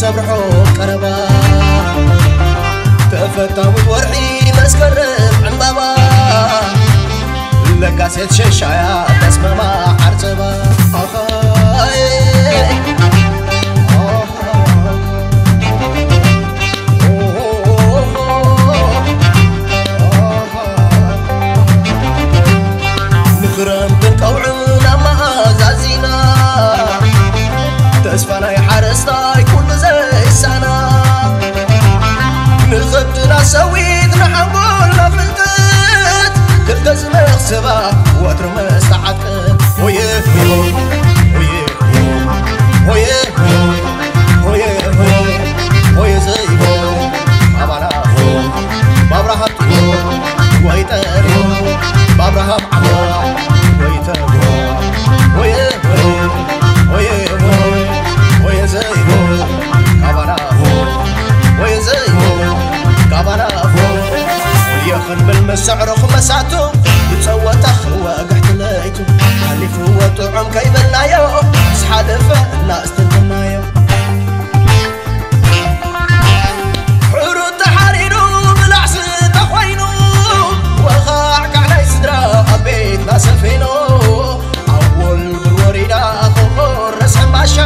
ሰብ ርሑቕ ቀረባ ተፈታዊት ወርሒ መስከረም ዕምባባ ለጋሴት ሸሻያ ተስማማ ዓርጸባ ኣኻይ ንኽረምትን ቀውዕን ኣመኣዛዚና ተስፋ ናይ ሓረስታይ ኩሉ ዘይሳና ንኸብትና ሰዊት ንሓንጎልና ፍልጠት ክልተ ዝመኽስባ ወትሩ መስተዓጥቀት ሆየ ሆየ ሆየ ሆየ ሆየ ሆየ ሆየ ዘይሆ ኣባና ሆ ባብራሃ ወይ ጠሪ በአብርሃም ዓዋ ወይ ተጎ ወይ ሆይ ሆይ ሆይ ሆይ ዘይጎ ካባና ሆ ወይ ዘይጎ ካባና ሆ ወየ ክንብል መሰዕሮ ክመሳቱ ይጸወታ ክወግሕ ትለይቱ ሓሊፍዎ ጥዑም ከይበልናዮ ምስ ሓለፈ እናእስትንትናዮ ሕሩት ተሓሪዱ ብላዕ ስተ ኮይኑ ወኻዕካዕ ናይ ስድራ ኣብ ቤትና ሰፊኑ ኣወል ብር ወሪዳ ክቑረስ ሕምባሻ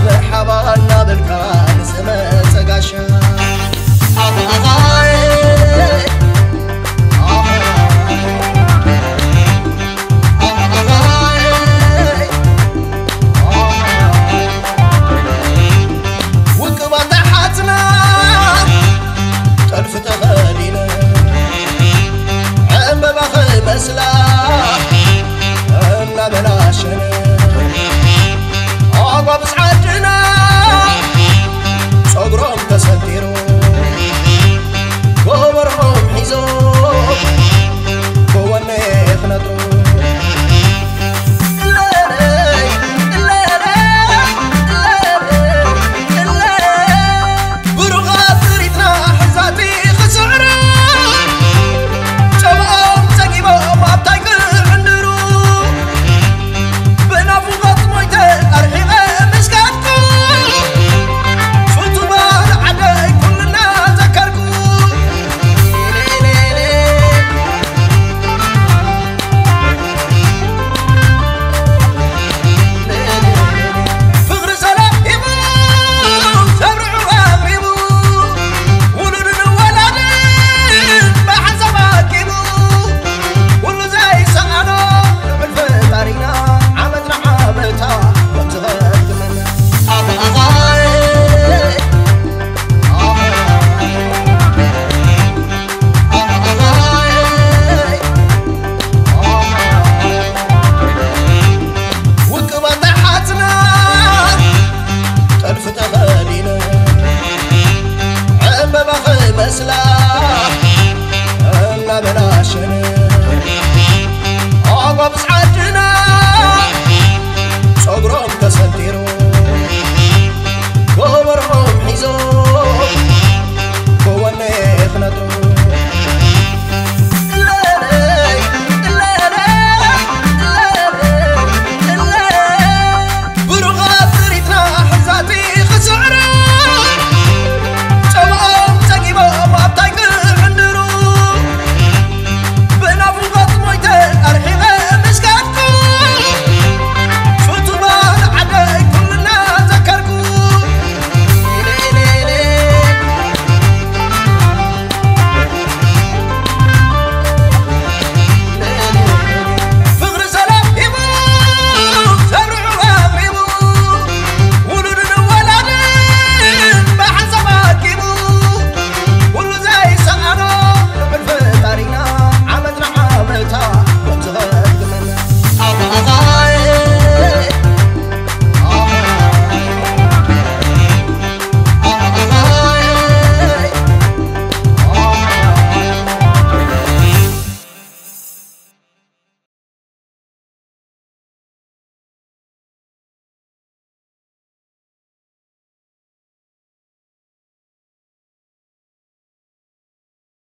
መርሓባ እናበልካ ንዝመጸ ጋሻ